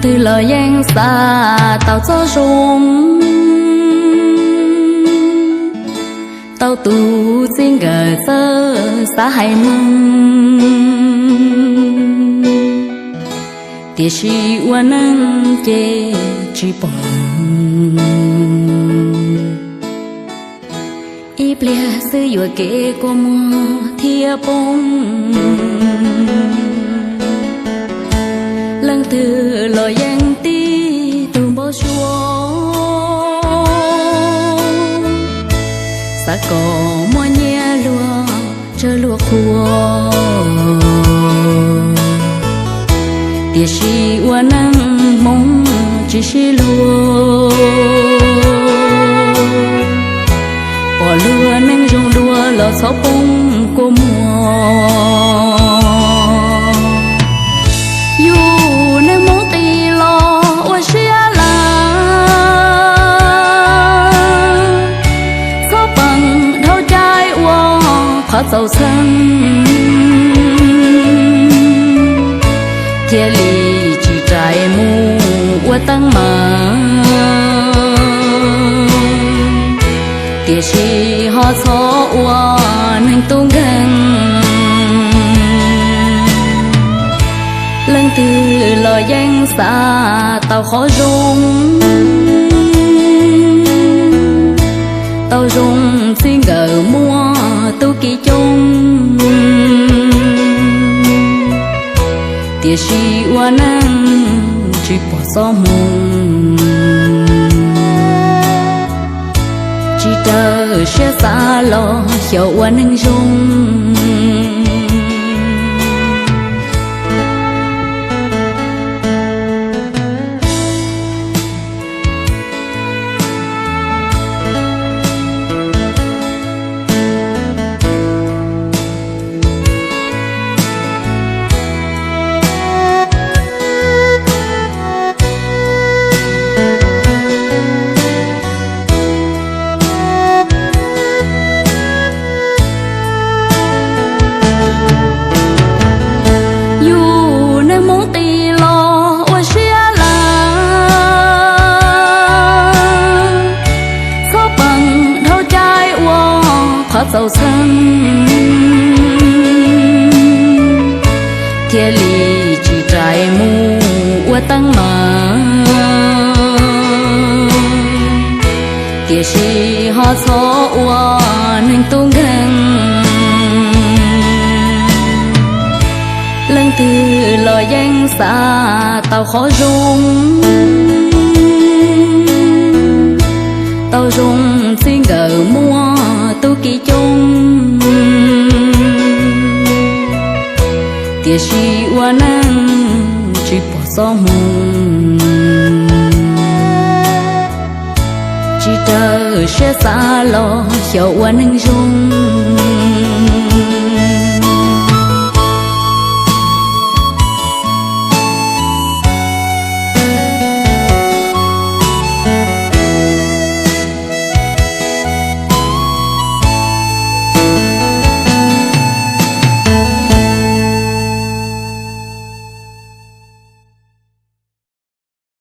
twg los yeej xav tau txoj zoo, tau tus txij nkawm txawj xav hais meej, tiam sis ua neej ces tsis pom. Ib pliag xwb yuam kev kua muag thiab poob. Leej twg los yeej tib tug npau suav, xav kom muaj nyiaj luag tsawg luag qhua, tiam sis ua neej hmoov tsis sib luag. Pom luag neej zoo dua los txhob poob kua muag. Yus neej hmoov qis los ua siab lawm, txhob peem dhau cai ua qhov txaus txheej, thiaj li tsis rais mus ua teeb meem, tiam sis ho txhob ua neeg tub nkeeg. Leej twg los yeej xav tau qhov zoo, tau zoo txij nkawm muaj tub ki coob, tiam sis ua neej tsis pom txoj hmoo, tsis raws siab xav los xyaum ua neeg zoo. Yus neej hmoov qis los ua siab lawm, txhob peem dhau cai ua qhov txaus txheej, thiaj li tsis rais mus ua teeb meem, tiam sis ho txhob ua neeg tub nkeeg. Leej twg los yeej xav tau qhov zoo, tau zoo txij nkawm muaj tub ki coob, tiam sis ua neej tsis pom txoj hmoo, tsis raws siab xav los xyaum ua neeg zoo.